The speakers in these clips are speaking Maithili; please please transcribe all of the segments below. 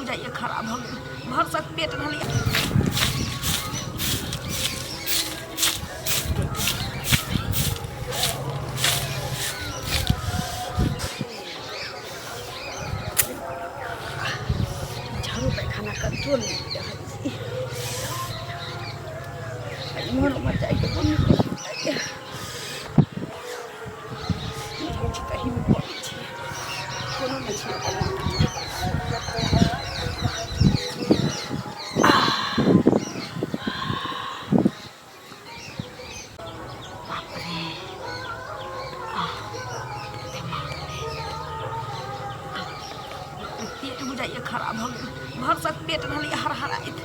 बुझाइए खराब भऽ गेल भरसक पेट रहलै। झाड़ू पैखाना कंट्रोल नहि रहल छी, इम्हर उम्हर जाइके मोन नहि होइए। नहि होइ छै तहीमे कऽ लै छियै, कोनो नहि छै अपन। बाप रे, पेट बुझाइए खराब भऽ गेल। भरसक पेट रहलै हरहराइत।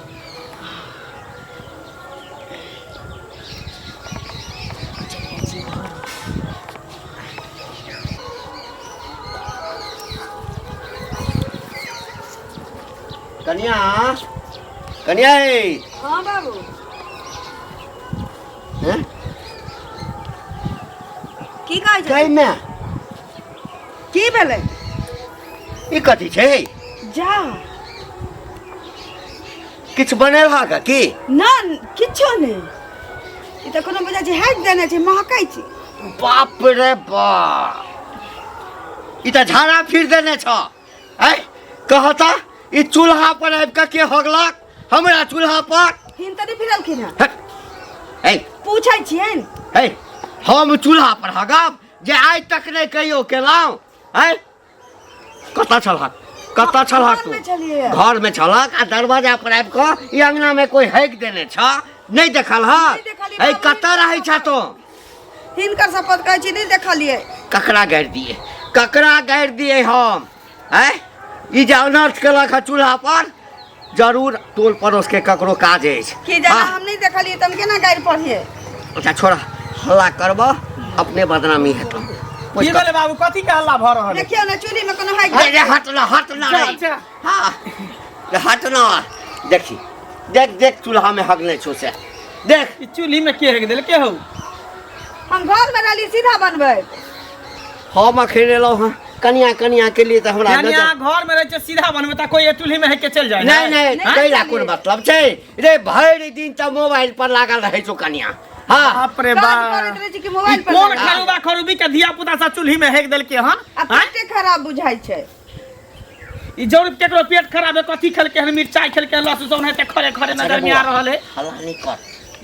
चलि जाइ छी घर। कनिया, कनिया हे। हाँ बाबू। हैं? की कहै छै? गै माय। की भेलै? ई कथी छै? जा। किछु बनेल हा की? ना, किछो नहि। ई तऽ कोनो बुझाइ छै हाइक देने छै, महकै छै। बाप रे बाप, ई तऽ झाड़ा फिर देने छ। ऐ कहता, ई चूल्हा पर आबि कऽ के हगलक हमरा चूल्हा पर? हिन तऽ नहि फिरलखिन हँ। हट। ऐ। पूछै छियनि। ऐ, हम चूल्हा पर हगब जे आइ तक नहि कहियो केलहुँ? ऐ, कतऽ छलहक, कतऽ छलहक तू? घरमे छलियै। घरमे छलहक आ दरवाजा पर आबि कऽ ई अंगना मे कोई हगि देने छ, नहि देखल हक? नहि देखलियै। ऐ। बाबू। कतऽ रहै छ तू? हिनकर शपथ कहै छी, नहि देखलियै। ककरा गारि दिए, ककरा गारि दिए हम? आँय, ई जे अनर्थ केलक हँ चूल्हा पर, जरूर टोल पड़ोस के ककरो काज अछि। की जाना। हाँ। हम नहि देखलियै तऽ हम केना गारि पढ़ियै? अच्छा छोड़ा, हल्ला करब अपने बदनामी हेतौ। की भेलै बाबू? कथी के हल्ला भऽ रहल है? देखियौ ने, चूल्ही मे कोनो हाइक। अरे हट ना, हट ना रे। जा, जा। हाँ रे, हट ना। देखी, देख देख, चूल्हा में हगने छौ से देख। ई चूल्ही में के हेक देल के हौ? हम घर मे रहली सीधा बनबै। हम अखन एलहुँ हँ कनिया, कनिया के लिए तऽ हमरा यानी नजर- अहाँ घर में रहै छै सीधा बनबै तऽ कोई चूल्ही में हेक के चलि जाय? नहीं नहीं। नहि। कैला कोन मतलब छै रे? भरि दिन तऽ मोबाइल पर लागल रहै छौ कनिया। हाँ। बाप रे काज बाप, करैत रहै छी कि ई मोबाइल पर कोन लागल? खरुबा खरुबी के धिया पुता सब चूल्ही में हेक देलकै हन? आ आँय? पेटे खराब बुझाइ छै। ई जरूर केकरो पेट खराब है। कथी खेलकै हन? मिरचाई खेलकै हन, लहसुन सब हेतै खरे खरे नजर में आ रहल है। हल्ला नहि कर,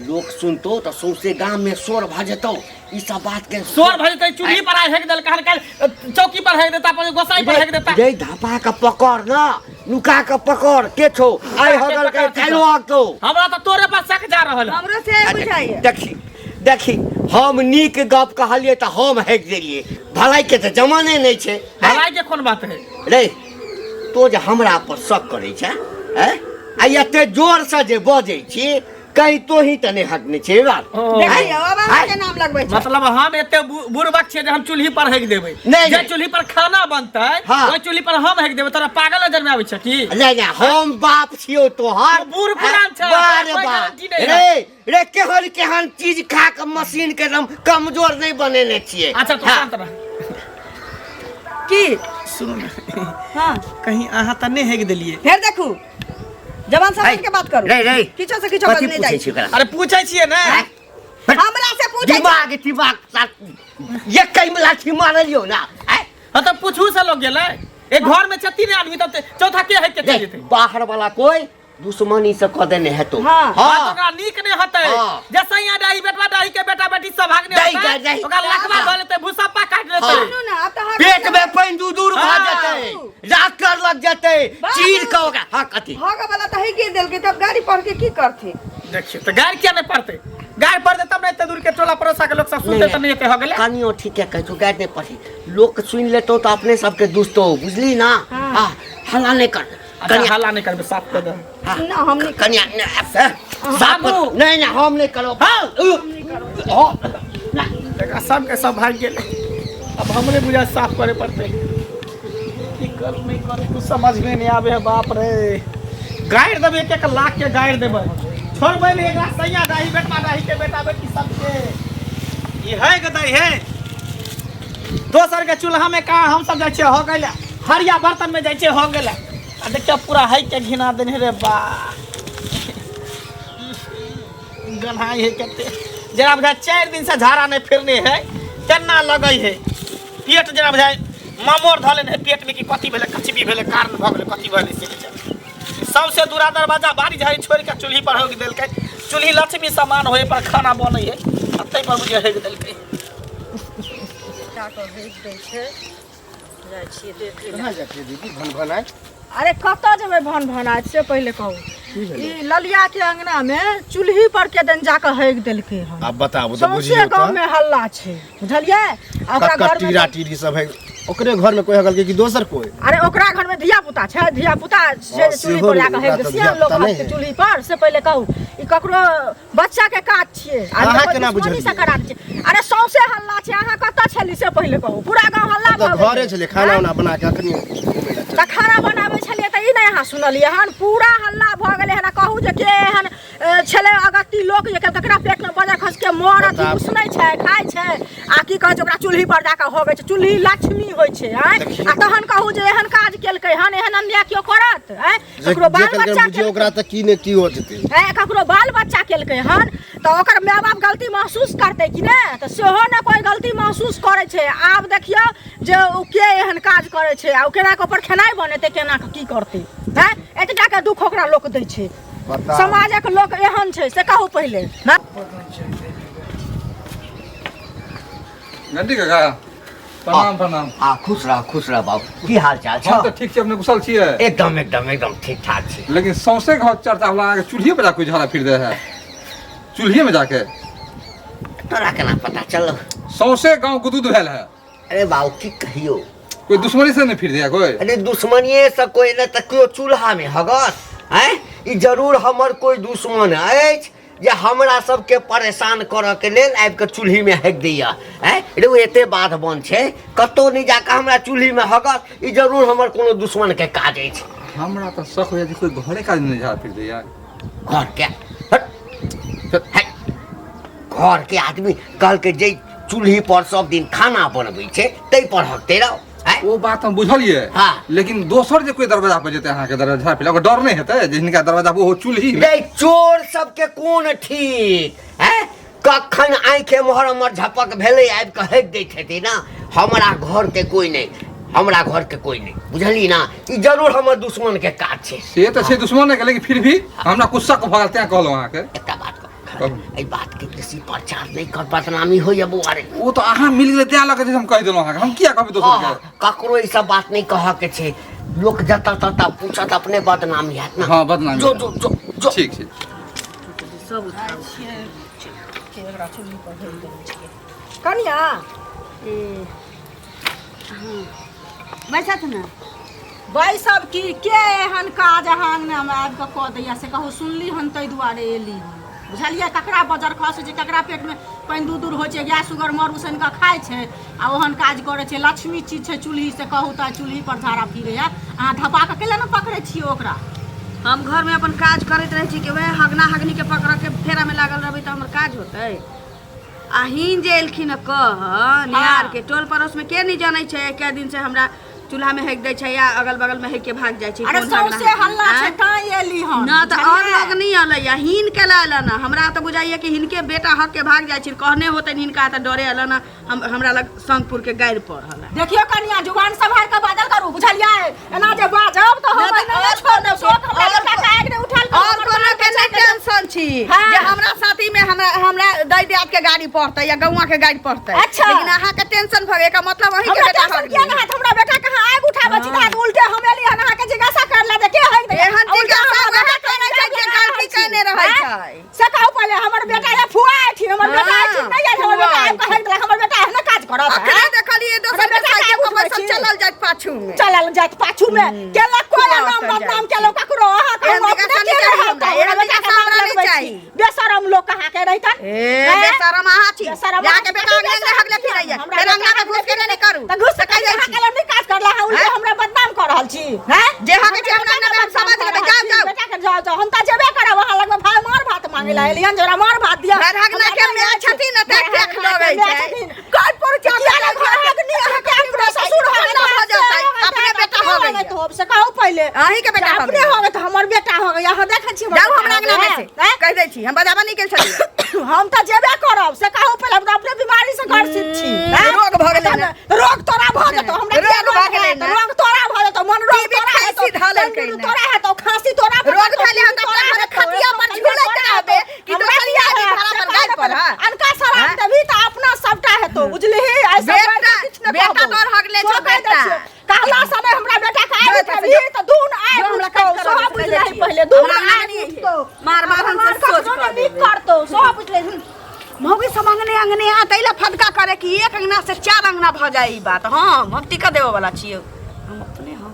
लोक सुनतो तऽ सौंसे गाम में शोर भऽ जेतौ ई सब बात के। शोर भऽ जेतै? चूल्ही पर आइ हेक देलकै हन, काल्हि चौकी पर हेक देता, पर गोसाई पर हेक देता। रे धपा के पकड़ ना, नुका के पकड़ के छौ आइ के हगल के। पकड़ के काल्हि छौ? हगतौ। हमरा तऽ तोरे पर शक जा रहल है। हमरो से बुझाइए। देखी देखी, हम नीक गप कहलियै तऽ हम हेक देलियै, भलाई के तऽ जमाने नहि छै। भलाई के कोन बात है? रे तो जे हमरा पर शक करै छै, हैं? आ एते जोरसँ जे बजै छी, कहीं तोही तऽ नहि हकने छै बात? ओ। देखियौ, आब अहाँके नाम लगबै छै। मतलब हम एते बुड़बक छियै जे हम चूल्ही पर हेक देबै? नहि, जे नहि। चूल्ही पर खाना बनतै, हाँ। ओहि चूल्ही पर हम हेक देबै? तोरा पागल नजर में आबै छै की? नहि नहि, हम बाप छियौ तोहर। तू बूढ़ पुरान छै, बाह रे कोई बाह। गारंटी नहि रे रे, केहन केहन चीज खा कऽ मशीन के एकदम कमजोर नहि बनेने छियै। अच्छा, तू हाँ। शांत रह। की? सुनू ने। हाँ। कहीं अहाँ तऽ नहि हेक देलियै? फेर देखू, जवान समझ के बात करू। रे रे। किछो से किछो कथी बजने पूछै जाइ छी ओकरा? अरे पूछै छियै ने। आँय? हमरा से पूछै छी। दिमाग दिमाग एकै में लाठी मारलियौ ना, आँय? हाँ तऽ पूछू से लोग गेलै। एक घर में छै तीन आदमी, तब चौथा के हेक के चलि रे, जेतै? बाहर वाला कोई दुश्मनी से कऽ देने हेतौ। हाँ। हाँ। हाँ। ओकरा नीक नहि हेतै। हाँ। जे सैया डाही बेटवा डाही के बेटा बेटी सब भागने दही, होतै, दही, दही। ओकरा लखवा धऽ लेतै, भूसप्पा काटि लेतै। हाँ। सुनू ने, आब तऽ अहाँ पेट में पानि दूर दूर भऽ हाँ। जेतै, जाकर लग जेतै। बाबू। चीर कऽ ओकरा। हाँ, कथी? भगऽ वाला तऽ हेगे देलकै, तब गाड़ी पढ़ के की करथिन? देखियौ तऽ गारि किया नहि पड़तै? गारि पड़तै तब ने एते दूर के टोला पड़ोसा के लोक सब सुनतै तऽ नहि एते हो गेलै। कनियो ठीके कहै छौ, गारि नहि पढ़ी, लोक सुनि लेतौ तऽ अपने सबके दुसतौ, बुझली ना? हाँ। हाँ, हल्ला नहि कर। अच्छा। कनिया। हल्ला नहि करबै, साफ कऽ दे। हाँ। ना, हम नहि। कनिया ने, साफ बाबू। नहीं नहीं, हम नहीं करो। हाँ। हाँ। एकरा सबके सब भागि गेलै, अब हमरे बुझा साफ करे पड़तै। की करू नहि करू, कुछ समझमे नहि आबै है। बाप रे, गारि देबै, एक एक लाख के गारि देबै, छोड़बै नहि एकरा। सैया डाही बेटा डाही के बेटा बेटी सबके ई है गदई है। दोसर के चूल्हा में कहाँ हम सब जाइ छियै हो गेलै, हरिया बर्तन में जाइ छियै हो गेलै। आ देखियो पूरा है के घिना देने रे बा गन्हाई है कते जरा बुझाय 4 दिन से झाड़ा नहीं फिरने है केना लगै है पेट जरा बुझाय मामोर धऽ लेने है पेट में कि कथी भेलै कचबी भेलै कारण भऽ गेलै कथी भेलै से नहि सबसे दूरा दरवाजा बाड़ी झाड़ी छोड़ि के चूल्ही पर होगि देलकै चूल्ही लक्ष्मी समान होय पर खाना बनै है आ ताहि पर बुझे होगि देलकै जाइ छियै देखै लए। कहाँ जाइ छियै दीदी भन भनाइ अरे कतऽ जेबै भन भनाइत से पहिले कहू ई ललिया के अंगना में चूल्ही पर के दन जाके हेग देलकै हन आब बताबू तऽ सौंसे बुझियौ गाँव तऽ में हल्ला छै बुझलियै आ ओकरा कक्का घर में टीरा टीरी सब है ओकरे घर में कोई हगल के कि दोसर कोई अरे ओकरा घर में धिया पुता छै धिया पुता से हाँ, जे चूल्ही सेहो पर जाके ओकरा हेग तऽ सियान लोक धियापुता नहि हगतै है। चूल्ही पर से पहिले कहू ई ककरो बच्चा के काज छियै आ अहाँ देखो केना दुश्मनी से बुझलियै? करा दै छै। अरे सौंसे हल्ला छै अहाँ कतऽ छली से पहिले कहू पूरा गाँव हल्ला तऽ भऽ गेलै। घरे छलै खाना उना बना के अखनी घुमै लए तऽ खाना बनाबै छलियै तऽ ई नहि अहाँ सुनलियै हन पूरा हल्ला भऽ गेलै हन आ कहू जे के एहन छलै अगत्ती लोक जे ककरा पेटमे बजर खसि के मरत बताब। उसनै छै खाइ छै आ की कहै छै ओकरा चूल्ही पर जाकऽ होगै छै चूल्ही लक्ष्मी होइ छै आँय देखियौ। आ तहन कहू जे एहन काज केलकै हन एहन अन्याय केओ करत आँय जे ककरो जे बाल केलकै बच्चा बुझियौ ओकरा तऽ की ने की हो जेतै आँय ककरो बाल बच्चा केलकै हन तऽ ओकर माय बाप गलती महसूस करतै कि नहि तऽ सेहो ने कोइ गलती महसूस करै छै आब देखियौ जे ओ के एहन काज करै छै आ ओ केना कऽ ओकर खेनाइ बनेतै केना कऽ की करतै आँय एतेक टाके दुःख ओकरा लोक दै छै बताउ। समाजक लोक एहन छै से कहू पहिले हँ? घंटी काका प्रणाम प्रणाम आ खुश रह खुश रह बाबू की हाल चाल हम तऽ छौ ठीक छी अपने कुशल छियै एकदम एकदम एकदम ठीक ठाक छी लेकिन सौंसे घर चर्चा होला अहाँके चूल्हिए पर जाके झाड़ा फिर दे है चूल्हिए में जाके तोरा केना पता चलल सौंसे गांव गुदुद भेल है अरे बाबू की कहियो कोई दुश्मनी से नहीं फिर दिया कोई अरे दुश्मनिए से कोई ने तऽ केओ चूल्हा में हगत आँय ई जरूर हमर कोई दुश्मन अछि जे हमरा सबके परेशान करऽ के लेल आबि कऽ चूल्ही में हगि दैया आँय रे ओ एते बाध बन छै कतहु नहि जाकऽ हमरा चूल्ही में हगत ई जरूर हमर कोनो दुश्मन के काज अछि हमरा तऽ शक होइया जे कोई घरे काज नहीं झाड़ा फिर दैया घर के हट, हट। घर के आदमी कहलकै जे चूल्ही पर सब दिन खाना बनबै छै ताहि पर हकते रहो आँय? ओ बात हम बुझलियै हाँ। लेकिन दोसर जे कोई दरवाजा पर जेतै अहाँके दरवाजा झाड़ फिर ओकर डर नहि हेतै जे हिनका दरवाजा पर ओहो चूल्ही मे रे चोर सबके कोन ठीक हैं कखन आँखि एम्हर एम्हर झपक भेलै आबि कऽ हकि दैत हेतै ने हमरा घरके कोइ नहि हमरा घरके कोइ नहि बुझली ना ई जरूर हमर दुश्मन के काज छै से तऽ छै दुश्मन के लेकिन फिर भी हमरा कुछ शक भऽ गेल तें कहलहुँ अहाँके एकटा बात कहू कहू। एहि बात के बेसी प्रचार नहि कर बदनामी होइए बौआ रे ओ तऽ अहाँ मिल गेलै तें लऽ कऽ जे हम कहि देलहुँ अहाँके हम किया कहबै दोसर हाँ, के ककरो ई सब बात नहि कहऽ के छै लोक जतऽ ततऽ पूछत अपने बदनामी हैत ना हाँ, बदनामी जो हैत। जो जो जो ठीक छै कनिया बैसत ने बैसब की के एहन काज अहाँ अङ्गनामे आबि कऽ कऽ दैया से कहू सुनली हन ताहि दुआरे एली हन बुझलियै ककरा बजर खसै छै ककरा पेटमे पानि दूर दूर होइ छै गैस सुगर मर उसनि कऽ खाइ छै आ ओहन काज करै छै लक्ष्मी चीज छै चूल्ही से कहू तऽ चूल्ही पर झाड़ा फिरैया अहाँ धपा कऽ कैला ने पकड़ै छियै ओकरा हम घरमे अपन काज करैत रहै छी कि वएह हगना हगनीके पकड़ऽके फेरामे लागल रहबै तऽ हमर काज होतै आ हिन जे एलखिन कह निहार के टोल पड़ोस में के नहीं जानै छै कै दिन से हमरा चूल्हा में हेक दै छै या अगल बगल में हेक के भाग जाइ छै अरे कोन भागना सौंसे हल्ला छै आँय? ताँ एली हन ना तऽ और बुझलियै? लोग नहीं अलै या हिन के ला अलै ना हमरा तऽ बुझाइए कि हिनके बेटा हक के भाग जाइ छै कहने होतनि हिनका तऽ डरे अलै ना हम हमरा लग संगपुर के गारि पड़ल है देखियो कनिया जुबान सम्हार के बाजल करू बुझलियै एना जे बाजब तऽ हम ना तऽ एना और नहि छोड़ देब कोनो शोक हमरा और बेटा के आगि नहि उठाल करू, और हमर कोनो बाल के बच्चा नहि के टेंशन छी हाँ। जे हमरा साथी में हमरा हमरा दै दियाद के गाड़ी पड़तै या गौआ के गाड़ी पड़तै अच्छा। लेकिन अहाँ के टेंशन भऽ गेल एकर मतलब अहीं के हमरा बेटा टेंशन हक किया गेल। नहि हैत हमरा बेटा के अहाँ आगि उठाबै छी तऽ अहाँ उल्टे हम एली हन अहाँ के जिज्ञासा कर ला जे के हक दैया एहन आ उल्टे जिज्ञासा हमरा वएह बेटा के करै छै जे गलती कयने रहै आँय? छै। से कहू पहिले हमर बेटा या फुआ एथिन हमर बेटा हाँ, एथिन नहि आयल हमर बेटा फुआ आबि कऽ हक देलक हमर बेटा एहने काज करत अखने आँय? देखलियै दोसर हमर के बेटा साइकिल आगू पर बैसल छी। चलल जाइत पाछू में चलल जाइत पाछू में केलक कोई फुआ नाम ओतऽ जाइ बदनाम छै। केलक ककरो अहाँ कहू एहन अपने जिज्ञासा के नहि चाही रहब हमरा, तऽ एहन हमरा बेटा जिज्ञासा के नाम हमरा नहि लगबै छी चाही। बेशरम लोक अहाँ के रहितन ए हैं? बेशरम अहाँ छी बेशरम जाके अहाँ छी, बेटा अंगना में हगले फिरैया हमरा फेर अंगना बेटा में घुस के नहि करू तऽ घुस तऽ के कहि जाइ अहाँ छी के नहि काज करला अहाँ उल्टे हैं? हमरा बदनाम कऽ रहल छी हैं जे हगे छै हमरा अंगना में हम समझ लेबै जाउ जाउ बेटा के जाउ जाउ हम तऽ जेबे करब अहाँ लगमे भाय मार भात मांगे ला एलियन जोरा मार भात दिया भरि हगना के माय छथिन ने तैं देख लगै छै। घर पर किया ने घर हगनी अहाँ के अपना ससुर हगना भऽ जेतै, अपने बेटा हो गइया। से कहू पहिले पहिले। अहीं के बेटा भऽ अपने गेलै। हो गए तऽ हमर बेटा हो गए। अहाँ देखै छी हमर जाउ बेटा हमरा हो अंगना में गए? से आँय? कहि दै छी, हम बजाबा नहि गेल छलियै। हम तऽ जेबे करब, से कहू पहिले, हम तऽ अपने बीमारी से ग्रसित छी। आँय? रोग भऽ गेलै ने। रोग तोरा भऽ जेतौ, हमरा रोग किया भऽ गेलै हेतौ? ने। रोग तोरा भऽ जेतौ, मन रोग टीबी तोरा हेतौ, खाँसी धऽ लेलकै तंदुर ने। तोरा हेतौ, खाँसी तोरा रोग पकड़तौ, भेलै हन तऽ तोरा अपना घरे हेतौ, खटिया पर तंदुर झुलैत तोरा रहबै हेतौ। कि हमरा दोसर किया आदमी हेतौ? भाड़ा से पर कहू गाड़ि ने पर, पहिले। हँ? अनका शराब हँ? देबही तऽ अपना सबटा हेतौ, बुझलिही? आइ सब बेटा- बात किछु नहि बेटा कहबौ। तोहर हगले छौ, सो कहि दै बेटा। छियौ। कहला से नहि हमरा बेटा के आबि जो उठबही तऽ दून आबि जो हमरा उठतौ, काज करऽ सेहो दे, बुझि से लही कहै पहिले, छियौ। दून हमरा आबि नहि उठतौ। मार मार हम भगवान से सोच कखनो कऽ नहि नीक देबै। करतौ, सेहो बुझि लही। मौगी सब अंगने अंगने आ तैला फदका करे कि एक अंगना से चार अंगना भऽ जाए ई बात। हम टिकट देबऽ वाला छियै, हम अपने हम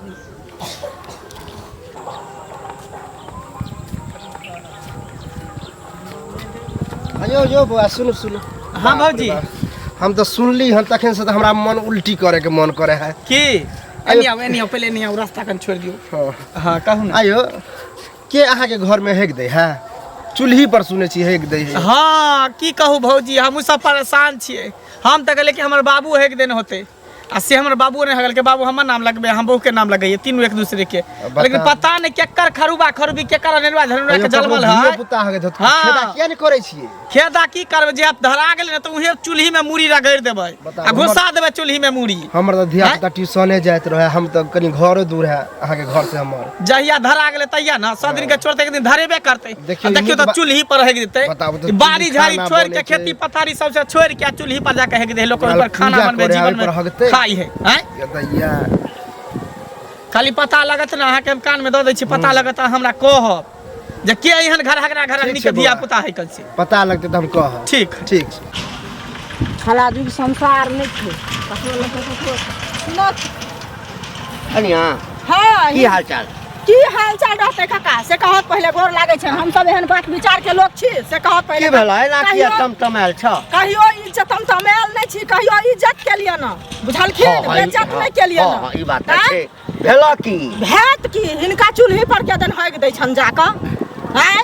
अयो यो बौआ, सुनू सुनू। हाँ, भौजी। हम तऽ सुनली हन तखन से तऽ हमरा मन उल्टी करे के मन करे है। की? एनी आउ, एनी आउ, पहिले एनी आउ, रास्ता कन छोड़ि दियौ। हाँ। हाँ, कहू ने। आयो, के अहाँके घर में हेक दै है? चूल्ही पर सुनै छी हेक दै है। हाँ, की कहू भौजी, हमहूँ सब परेशान छियै। हम तऽ कहलियै कि हमर बाबू हेक देने होतै, आ से हमर बाबू नहि हगलकै। बाबू हमर नाम लगबै, हम बहू के नाम लगैए, तीनू एक दूसरे के। बताउ। लेकिन पता नहि केकर खरुबा खरुबी, केकर अनेरुआ धनुआ के जलमल है। पुता हगे धत। हाँ। खेदा किया नहीं करै छियै? खेदा की करबै, जे आब धरा गेलै ने तऽ उहे चूल्ही में मूड़ी रगड़ि देबै बताउ, आ घुसा देबै चूल्ही में मूड़ी। हमर तऽ धिया पुता ट्यूशने जाइत रहे, हम तऽ कनि घरो दूर है अहाँके घर से हमर। जहिया धरा गेलै तहिया ने 100 दिन के छोड़तै, एक दिन धरेबे करतै। देखियौ, आ देखियौ नीक तऽ चूल्ही पर हेक देतै। बताबू तऽ बाड़ी चूल्ही झाड़ी खाना छोड़ि के, बनै छै। खेती पथारी सबसे छोड़ि के आ चूल्ही पर जाके हेक दे, लोक ओहि पर खाना पूजा बनबै करे, जीवन ओहि पर में हगतै। खाइ है। आँय? या दैया। खाली पता लगत ने अहाँके, हम कान में दऽ दै छी, पता लगत तऽ हमरा कहब जे के एहन घर हगना घर ठीक के छै धिया बौआ। पुता है कल से। पता लगतै तऽ हम कहब। ठीक। ठीक। खला जुग संसार नहि छै, ककरो लग ककरो सुनत। कनिया। हाँ। की हाल चाल? की हाल चाल रहतै काका, से कहत पहिले। गोर लागै छै, हम सब एहन बात विचार के लोक छी, से कहत पहिले। की भेल एना किया कहियो- तमतमायल छ? कहियो इज्जत हम तमायल नहि छी, कहियो इज्जत के लिए न, बुझलखिन? हाँ, हाँ, बेज्जत हाँ, नहि के लिए हाँ, न। हाँ, ई बात तऽ आँय? छै। भेल की? भेट की, हिनका चूल्ही पर के दिन हगि दै छनि जाकऽ। आँय,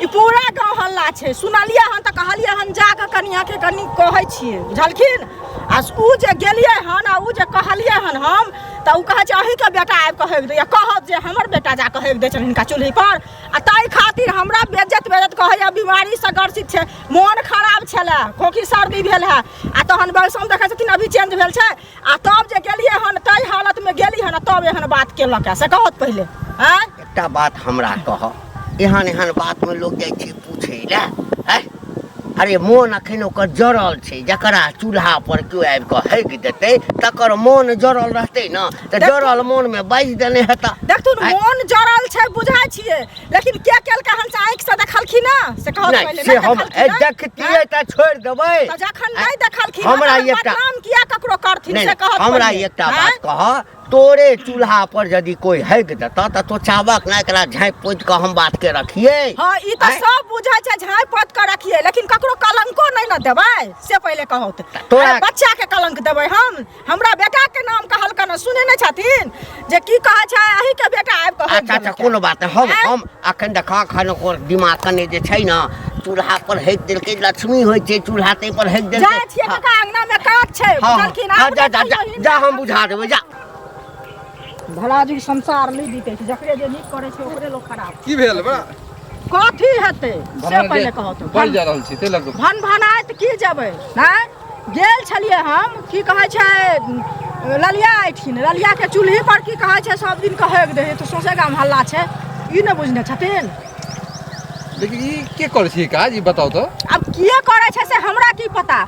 ई पूरा गाँव हल्ला छै। सुनलियै हन तऽ कहलियै हन जाकऽ कनियाके कनि कहै छियै, बुझलखिन? आ उ जे गेलियै हन आ उ जे कहलियै हन हम, तऽ उ कहै छै अहीँके बेटा आबि कऽ हगि दैया। कहत जे हमर बेटा जाकऽ हगि दै छनि हिनका चूल्ही पर, आ ताहि खातिर हमरा बेज्जत बेज्जत कहैया। बीमारीसँ ग्रसित छै, मोन खराब छलै, खोखी सर्दी भेल है, आ तहन मौसम देखै छथिन अभी चेंज भेल छै। आ तब जे गेलियै हन, ताहि हालतमे गेली हन, आ तब एहन बात केलक है, से कहत पहिले। आँय? एकटा बात हमरा कह, एहन एहन बातमे लोक जाइ छै पूछै लए? आँय? अरे मोन अखन ओकर जरल छै। जकरा चूल्हा पर केओ आबि कऽ हेक देतै तकर मोन जरल रहतै ने, तऽ जरल मोनमे बाजि देने हेता। देखथुन। आँय? मोन जरल छै बुझाइ छियै, लेकिन के केलकै हन से आँखिसँ देखलखिन ने, से कहत नहि पहिले। से नहि हम देखलखिन ने? देखतियै तऽ छोड़ि देबै? तऽ जखन आँय? नहि देखलखिन हमरा तखन एकटा बदनाम किया ककरो करथिन, नहि से नहि, कहत हमरा पहिले। एकटा आँय? बात कह, तोरे चूल्हा पर यदि कोई हेक देतऽ तऽ तो चाहबक ना एकरा झाँपि पोति कऽ हम बात के रखियै? हाँ, ई तऽ आँय? सब बुझै छै झाँपि पोति कऽ रखियै, लेकिन ककरो कलंको नहि ने देबै, से पहिले कहू तऽ। तोरा- अरे बच्चा के कलंक देबै हम? हमरा बेटा के नाम कहलकन, सुनै नहि छथिन जे की कहै छै, अही के बेटा आबि कऽ अच्छा अच्छा, कोनो बात नहि। हम आँय? हम अखन देखा, अखन ओकर दिमाग कने जे छै ने, चूल्हा पर हेक देलकै, लक्ष्मी होइ छै चूल्हा, ताहि पर हेक देलकै। जाइ छियै काका, अंगना में काज छै। हाँ, बुझलखिन? हाँ, आब जा जा नहि जा कहियो जा, हम बुझा देबै, जा। भला जुग संसार नहि बीतै छै, जकरे जे नीक करै छै ओकरे लोक खराब। की भेल बड़ा? कथी हेतै से पहिले कहू तऽ। पड़ि जा रहल छी ताहि लऽ कऽ। भन भनाइत की जेबै? नहि गेल छलियै हम, की कहै छै, ललिया एहिठिन, ललियाके चूल्ही पर की कहै छै सब दिन कहै दै तऽ सौंसे गाम हल्ला छै, ई नहि बुझने छथिन? लेकिन ई के करै छै ई काज, ई बताउ तऽ। आब किए करै छै से हमरा की पता।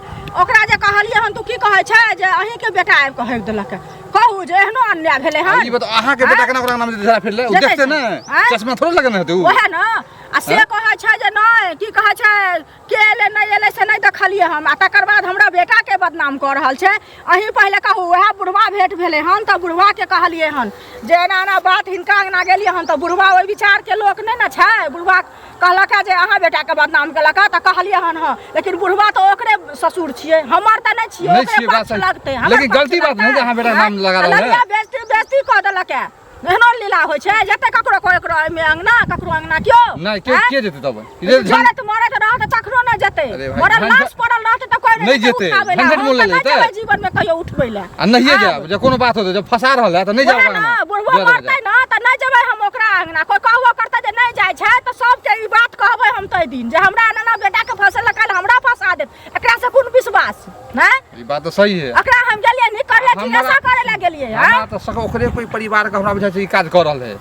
ओकरा जे कहलियै हन तऽ की कहै छै जे अहीँके बेटा आबि कऽ हगि देलक। कहू जे एहनो अन्याय भेलै आ हन? ई बताउ, अहाँके बेटा केना ओकरा नाम झड़ा फिरले? ओ जेतै देखते छै। ने आँय? चश्मा थोड़े लगेने हेतै उ। ओएह ने, आ से कहै छै जे नहि, की कहै छै, के एलै नहि एलै से नहि देखलियै हम, आ तकर बाद हमरा बेटाके बदनाम कऽ रहल छै। अहीं पहिले कहू। उएह बुढ़वा भेंट भेलै हन तऽ बुढ़वाके कहलियै हन जे एना एना बात, हिनका अङ्गना गेलियै हन तऽ बुढ़वा ओहि विचारके लोक नहि ने छै। बुढ़वा कहलक जे अहाँ बेटाके बदनाम केलक हँ, तऽ कहलियै हन हँ, लेकिन बुढ़वा तऽ ओकरे ससुर छियै, हमर तऽ नहि छियै। नहि ओकरे छियै, बात पक्ष सही। लगतै, हमर लेकिन पक्ष गलती बात नहि जे अहाँ बेटाके लगतै। नाम लगा रहल है। ललिया बेइज्जती बेइज्जती कऽ देलक। एहनो लीला होइ छै जेतै ककरो ककरो एहिमे अंगना ककरो अंगना केओ नहि के आँय? के जेतै तब ई जे जरत मरत रहत तखनो नहि जेतै अरे भाई, मरल झंझट- लाश पड़ल रहतै तऽ कोइ नहि जेतै, उठाबै लए। झंझट हम मोल तऽ लए नहि जेतै। जेबै जीवन मे कहियो उठबै लए आ नहिए आब। जायब जे कोनो बात होतै जब फंसा रहल है तऽ नहि जायब ओएह अंगना ने बुढ़बो जा दरवाजा। मरतै ने तऽ नहि जेबै हम ओकरा अंगना कोइ कहबो करतै जे नहि जाइ छै तऽ सबके ई बात कहबै हम ताहि दिन जे हमरा नाना बेटाके फंसेलक काल्हि हमरा फंसा देत एकरा से कोन विश्वास नहि ई बात तऽ सही है एकरा हम गेलियै नीक करे हमरा- जिज्ञासा करे लए गेलियै हमरा हँ तऽ सक ओकरे कोई परिवार के हमरा बुझाइ छै ई काज कऽ रहल है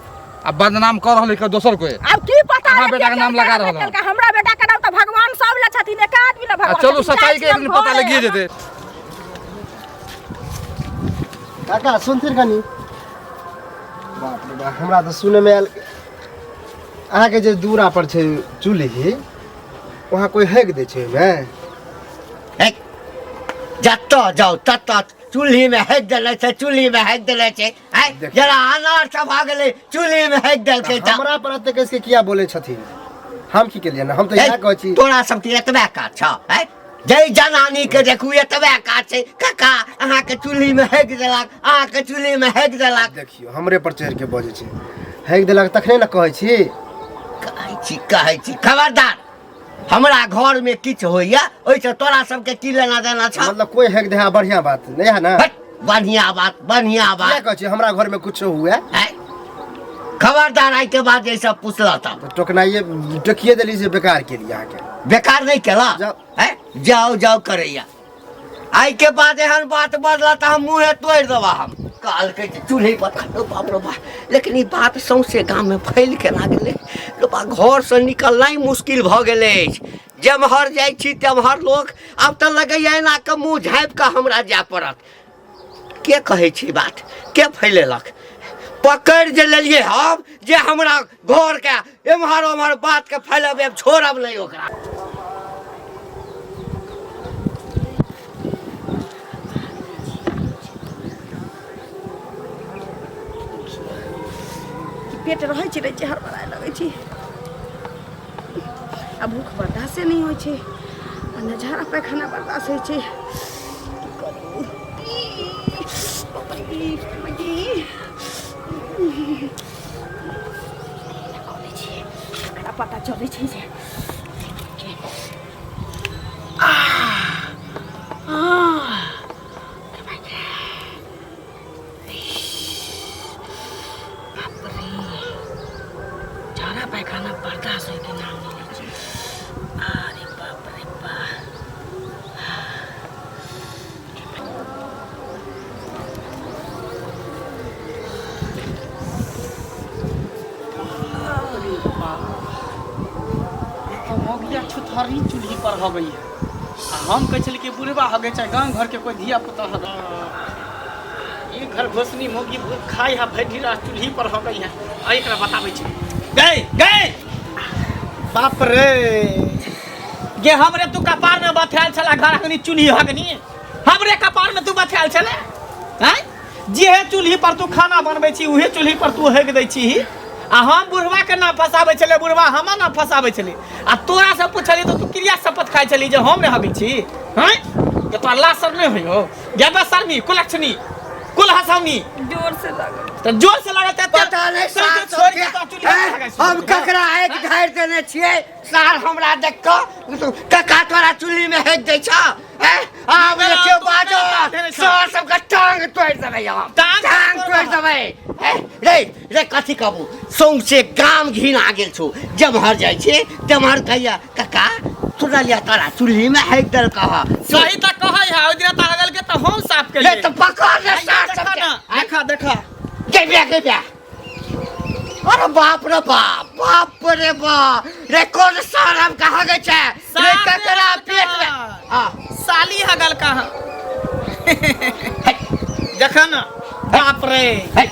आ बदनाम कऽ रहल है कोई दोसर कोई आब की पता अहाँ रे बेटा के के नाम लगा केलकै, रहल हन। केलकै। हमरा बेटा के नाम तऽ भगवान सब लए छथिन एक आदमी लए आ भगवान चलू छथिन। सच्चाई के जाइ एक दिन छियै पता घरे। लगिए जेतै काका सुनथिन कनी बाप रे बाप हमरा तऽ सुनैमे आयल अहाँके जे दूरा पर छै चूल्ही वहाँ कोइ हेक दै छै ओहिमे हे, जतऽ जाउ ततऽ चूल्हीमे हेक देले छै चूल्हीमे हेक देले छै आँय, देखियौ। जरा अनार सब भऽ गेलै चूल्हीमे हेक देलकै तऽ हमरा पर एते कैसे किया बोलै छथिन हम की केलियै ने हम तऽ हे, इएह कहै छी तोरा सबके एतबे काज छौ आँय? जै जनानी के देखू एतबे काज छै काका अहाँके चूल्हीमे हेक देलक अहाँके चूल्हीमे हेक देलक देखियौ हमरे पर चढ़ि के बजै छै हेक देलक तखने ने कहै छी कहै छी कहै छी खबरदार हमरा घरमे किछु होइया ओहिसँ तोरा सबके की लेना देना छौ मतलब कोई हेक दे बढ़िया बात नहीं है ना हट, बढ़िया बात बढ़िया किया बात कहै छी हमरा घर में कुछ हुए आँय? खबरदार आइ के बाद जे सब पुछलह तब तो टोकनाइए टोकिए देली से बेकार के लिए अहाँके बेकार नहीं केला जाओ। हैं? जाओ जाओ करैया आइ के बाद एहन बात बजला तऽ हम मुँहे तोड़ि देबा हम कहलकै जे चूल्ही पर रो बाप रो बाप लेकिन ई बात सौंसे गाममे फैल केना गेलै लोपा घरसँ निकलनाइ मुश्किल भऽ गेल अछि जेम्हर जाइ छी तेम्हर लोक आब तऽ लगैया एना कऽ मुँह झाँपि कऽ हमरा जाय पड़त के कहै छी बात के फैलेलक पकड़ि जे लेलियै हम जे हमरा घरके एम्हर ओम्हर बातके फैलेबै छोड़ब नहि ओकरा पेट रहै छै रहै छै हड़बड़ाए लगै छै आ भूख बर्दाश्ते नहि होइ छै आ ने झाड़ा पैखाना बर्दाश्त होइ छै की करू ई, बाप रे, ई। कऽ लै छियै एकरा पता चलै छै जे झाड़ा पैखाना बर्दाश्त होइके नाम नहि लै छै अरे बाप रे बाप तो मौगिया छुथरी चूल्ही पर हगै है आ हम कहै छली कि बुढ़बा हगै चाहे गाँव घरके कोई धिया पुता हगै ई घर घोसनी मौगी खाइ है भरि रात चूल्ही पर हगै है आ एकरा बताबै छी गए गए बाप रे गे हमरे तू कपार में बथायल छला घर अखनी चूल्ही हगनी हमरे कपार में तू बथायल छले हैं जेहे चूल्ही पर तू खाना बनबै छी उहे चूल्ही पर तू हेक दै छी आ हम बुढ़वा के ना फंसाबै छलै बुढ़वा हमरा ना फंसाबै छलै आ तोरा से पुछलियै तऽ तू क्रिया शपथ खाइ छली जे हम नहि हगै छी हैं जे तोरा लाज शर्म नहि होइयो गे बेशर्मी कुलक्षणी कुल हसौनी जोर से लागल तऽ जोर से लागल तऽ पता नहि सार छोड़ के सबके, तो चूल्ही पर हगै छी। हम ककरा आँखि ढारि देने छियै सार हमरा देख कऽ कका तोरा चूल्ही में हेक दै छौ हैं? आब देखियौ बाजो सार सबके टांग तोड़ि देबै हम टांग टांग तोड़ि देबै हैं? रे रे कथी कहबू सौंसे गाम घिना गेल छौ जेम्हर जाइ छियै तेम्हर कहैया कका सुनलियै तोरा चूल्ही में हेक देलकऽ हँ सही तऽ कहै है ओहि दिना तऽ हगल के तऽ हम साफ रे केलियै तऽ पकड़ रे सार देखा सबके ना देखा देखा गेबिया गेबिया अरे बाप रे बाप बाप रे बाप रे कोन सार हम कहाँ गए छे रे सार ककरा रे पेट में हाँ साली हगल कहाँ देखा ना बाप रे हे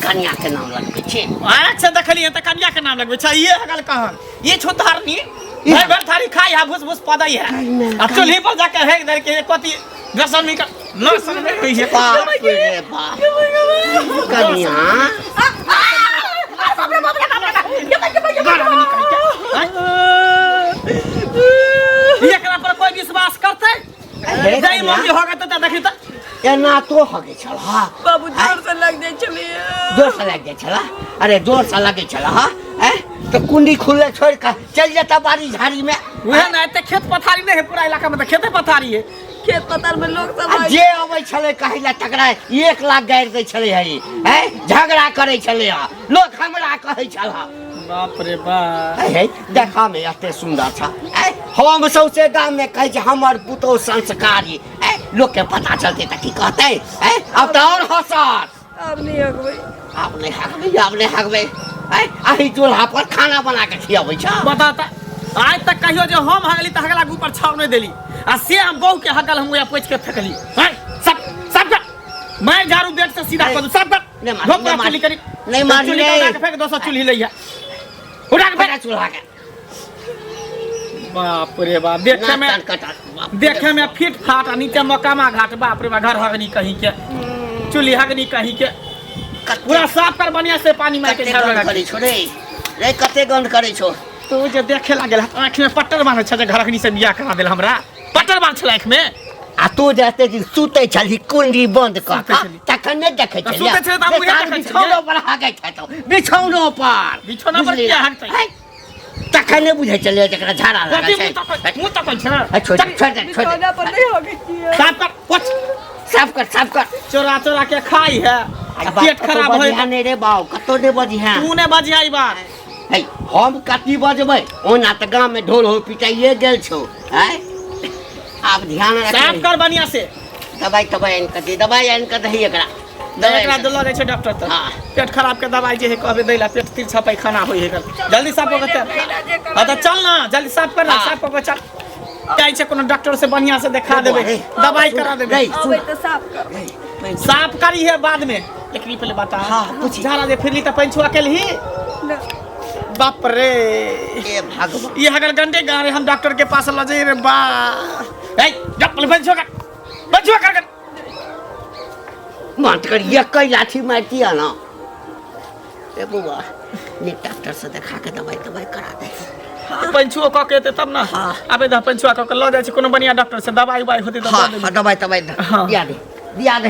कन्या के नाम लगबै छी आँख से देखलियै तऽ कन्या के नाम लगबै छै ये हगल कहाँ ये छुतहरनी भरि भरि थारी खाइ है भूस भूस पदै है आ चूल्ही पर जाके हेक दर के कथी दसमी का न सुनबे होइ छै बाप रे बाप कन्या गाना निकाल के आँय? एकरा पर कोई विश्वास करतै हे जाई मम्मी हो गए त देखी त एना तो हगे छल हा बाबू जोर से लग जाइ छलैया जोर से लागि जाइ छल अरे जोर से लगै छल हा हैं तऽ कुंडी खुलले छोड़ि कऽ चलि जेता बाड़ी झाड़ी में उहे ना एते खेत पथारी नहीं है पूरा इलाका में त खेते पथारी है खेत पथार में लोग सब आ जे अबै छलै कहै लए तकरा 1 लाख गारि दै छलै है हैं झगड़ा करै छलै हँ लोक हमरा कहै छल हँ बाप रे बाप हे देखा में एते सुन्दर छ ऐ हम सौसे गाम में कहै छै हमर पुतोह संस्कारी ऐ लोक के पता चलतै तऽ की कहतै ऐ आब तऽ आओर हँसत आब नहीं हगबै आब नहि हगबै आब नहि हगबै ऐ अही चूल्हा पर खाना बना के खियाबै छ बता त आज तक कहियो जे हम हगली त हगला के ऊपर छाव नहीं देली आ से हम बहू के हगल हम उहे पोछि के फेकली हैं सब सब कर मैं झाड़ू बेड से सीधा कर दू सब कर नहीं मार, धोप नहीं मार। चुल्ही करी नहीं मार, चुल्ही नहीं। उठा के फेंक दोसर चुल्ही लइया उठा के फेंक बड़ा चूल्हा के बाप रे बाप देखे में नाक कान कटा बाप रे देखे में फिट फाट आ नीचे मकामा घाट बाप रे बा घर हगनी कहीं के चुल्ही हगनी कहीं के पूरा साफ कर बढ़िया से पानी मार के कते झाड़ू गंध लगा के। करै छौ रे रे कते गंध करै छौ तू जे देखे लागल आँखि में पट्टर बान्हल छै जे घरखनी से बियाह करा देल हमरा पट्टर बान्ह छल आँखि में आ तू जे एते दिन सुतै छलही कुंडी बंद कऽ सुतै कऽ छली। तखन नहि देखै तऽ छलियै सुतै छलै तऽ हम उएह बेकार देखै बिछौनो पर हगै छतो बिछौनो पर बिछौना पर बुझलियै? किया हगतै? है? तखन नहि बुझै छलियै जकरा झाड़ा लागल कथी छै मुँह तकै मुँह तकै छै है, छोड़ दे, छोड़ दे छोड़ दे बिछौना पर नहीं हगै छियै साफ कर पोछ साफ कर साफ कर चोरा चोरा के खाई है आ आ पेट कतौ खराब होय बजिहा नहि रे बाउ कतौ नहि बजिहा तू ने बजिया ई बात है हम कथी बजबै ओना तऽ गाममे ढोल हो पिटाइए गेल छौ आँय आब ध्यान साफ रख कर बढ़िया से दवाई तवाई आनि कऽ दे दवाई आनि कऽ दही एकरा दवाई एकरा आनि कऽ लऽ जाइ छै डॉक्टर तक हाँ। पेट खराब के दवाई जे है कहबे दै ला पेट तिरछा पैखाना होइ है एकर। जल्दी साफ कऽ के चल हाँ तऽ चल ना जल्दी साफ कर ना हाँ। साफ कऽ के चल जाइ छै कोनो डॉक्टर से बढ़िया से देखा देबै रे, दवाई करा देबै रे, अबै तऽ साफ कर साफ करी है बाद में लेकिन ई पहले बता हाँ, पूछी। झाड़ा जे फिरली तऽ पैन छुआ केलही ना। बाप रे हे भगवान ये अगर गंडे गारे हम डॉक्टर के पास ल जाइए रे बा ए जा पहले पैन छुआ कर पैन छुआ कर कर। मन कर एक लाठी मारती है ना ए बउआ नी डॉक्टर से देखा के दवाई तवाई करा दे पंचुओ कऽ के एतै तब ने हाँ। आबे दह पंचुआ कऽ के लऽ जाइ छै कोनो बढ़िया डॉक्टर से दवाई उवाई होतै तऽ हाँ दऽ देबै हाँ दवाई तवाई हाँ। दिया दे दिया दे।